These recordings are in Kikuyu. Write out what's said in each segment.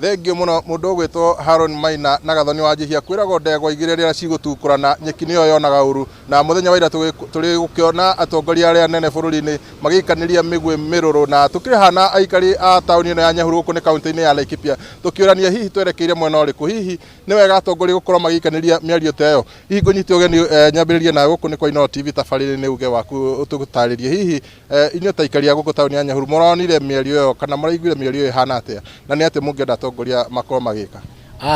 Thengiũ mũno mũndũ ũgwĩtwo Haron Maina na Gathoni wa Njihia. Kwĩragwo ndegwa igĩrĩ rĩrĩa cigũtukũrana nyeki nĩyo yonaga ũru. Na mũthenya wa ira tũrĩ gũkĩona atongoria arĩa anene bũrũri-inĩ magĩikanĩria mĩguĩ mĩrũrũ, na tũkĩhana aikari a taũni ĩno ya Nyahururu gũkũ nĩ kaũntĩ-inĩ ya Laikipia, tũkĩũrania hihi twerekeire mwena ũrĩkũ, hihi nĩ wega atongoria gũkorwo magĩikanĩria mĩario ta ĩyo? Hihi ngũnyite ũgeni nyambĩrĩrie nawe gũkũ nĩ kwa Inooro TV tabarĩra-inĩ uge waku ũtũtarĩrie hihi inyuĩ ta aikari a gũkũ taũni ya Nyahururu mũronire mĩario ĩyo kana mũraiguire mĩario ĩyo ĩhana atĩa, na nĩ atĩa mũngĩenda atongoria makorwo magĩka?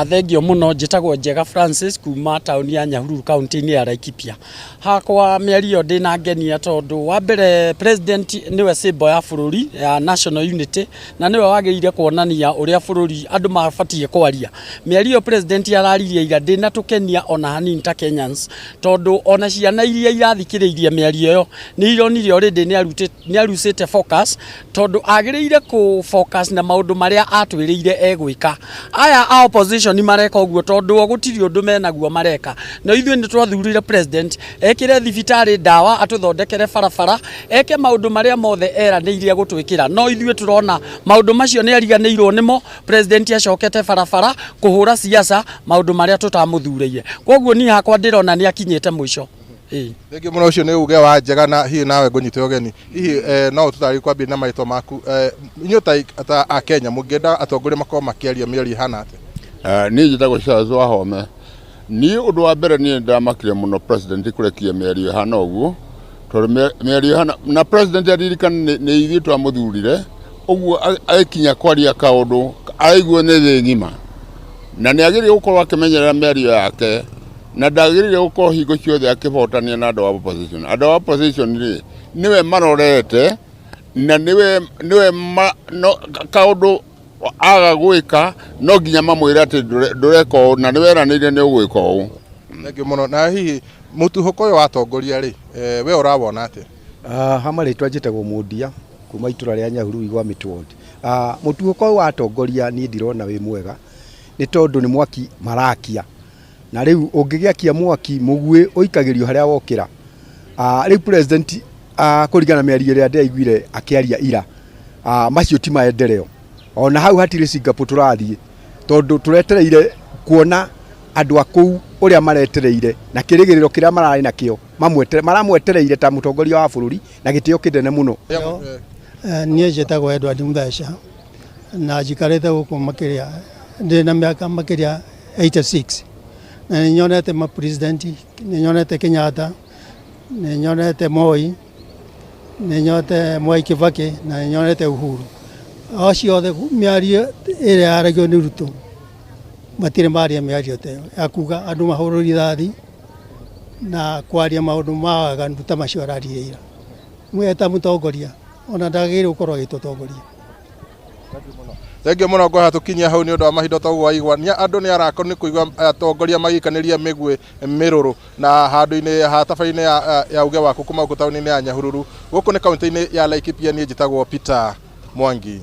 Thengio mũno. Njĩtagwo Njega Francis kuma taũni ya Nyahururu, kaũntĩ-inĩ ya Laikipia. Hakwa mĩario ndĩna ngenia tondũ wa mbere president nĩwe symbol ya bũrũri ya national unity, na nĩwe wagĩrĩire kuonania ũrĩa bũrũri andũ mabatiĩ kwaria. Mĩario ĩyo president araririe ira ndĩnatũkenia ona hanini ta Kenyans, tondũ ona ciana iria irathikĩrĩirie mĩario ĩyo nĩ ironire already nĩ arucĩte focus, tondũ agĩrĩire kũ focus na maũndũ marĩa atwĩrĩire egwĩka. Aya a opposition mareka ũguo tondũ o gũtirĩ ũndũ menaguo mareka, no ithuĩ nĩ twathurire president ekĩre thibitarĩ ndawa, atũthondekere barabara, eke maũndũ marĩa mothe eranĩire gũtwĩkĩra, no ithuĩ tũrona maũndũ macio nĩ ariganĩirwo nĩmo. President acokete barabara kũhũra siasa, maũndũ marĩa tũtamũthurĩire. Koguo niĩ hakwa ndĩrona nĩ akinyĩte mũico. Ĩĩ. Thengiũ mũno, ũcio nĩ uge wa Njega. Na hihi nawe ngũnyite ũgeni, hihi no ũtũtarĩrie kwambia na marĩtwa maku, inyuĩ ta a Kenya mũngĩenda atongoria makorwo makĩaria mĩario ĩhana atĩa? Niĩ njĩtagwo Charles Wahome. Niĩ ũndũ wa mbere, niĩ nĩndamakire mũno president kũrekia mĩario ĩhana ũguo, tondũ mĩario ĩhana na president aririkane nĩ ithuĩ twamũthurire ũguo, agĩkinya kwaria kaũndũ araiguo nĩ thĩ ng'ima, na nĩ agĩrĩire gũkorwo akĩmenyerera mĩario yake, na ndagĩrĩire gũkorwo hingo ciothe akĩbotania na andũ a opposition. Andũ a opposition rĩ, nĩwe marorete na nĩwe no, kaũndũ aga gwĩka no nginya mamwĩre atĩ ndũreka ũũ na nĩweranĩire nĩ ũgwĩka ũũ. Thengiũ mũno. Na hihi mũtuhũko ũyũ wa atongoria rĩ, we ũrawona atĩa? Ha marĩtwa njĩtagwo Mũndia kuma itũra rĩa Nyahururu, Igwa Mĩtũ ward. Mũtuhũko ũyũ wa atongoria niĩ ndirona wĩ mwega, nĩ tondũ nĩ mwaki marakia, na rĩu ũngĩgĩakia mwaki, mũguĩ ũikagĩrio harĩa wokĩra. Rĩu president, kũringana na mĩario ĩrĩa ndĩraiguire akĩaria ira, macio ti maendeleo. Ona hau hatirĩ Singapore tũrathiĩ, tondũ tũretereire kuona andũ a kũu ũrĩa maretereire na kĩrĩgĩrĩro kĩrĩa mararĩ nakĩo, maramwetereire ta mũtongoria wa bũrũri na gĩtĩo kĩnene mũno. Niĩ njĩtagwo Edward Mutheca na njikarĩte gũkũ makĩria, ndĩ na mĩaka makĩria 86, na nĩ nyonete ma president, nĩ nyonete Kenyatta, nĩ nyonete Moi, nĩ nyonete Mwai Kibaki na nĩ nyonete Uhuru. Acio othe, mĩario ĩrĩa yaragio nĩ Ruto, matirĩ maria mĩario ta ĩyo ya kuga andũ mahũrwo rithathi na kwaria maũndũ ma waganu ta macio araririe ira. Mwe ta mũtongoria ona ndagĩrĩirwo gũkorwo agĩtũtongoria. Thengiũ mũno. Ngwaha tũkinyia hau nĩ ũndũ wa mahinda. Toguo waigua nĩ andũ nĩ arako nĩ kũigua atongoria magĩikanĩria mĩguĩ mĩrũrũ na handũ-inĩ ha tabarĩra-inĩ ya uge waku kuma gũkũ taũni-inĩ ya Nyahururu, gũkũ nĩ kaũntĩ-inĩ ya Laikipia. Niĩ njĩtagwo Peter Mwangi.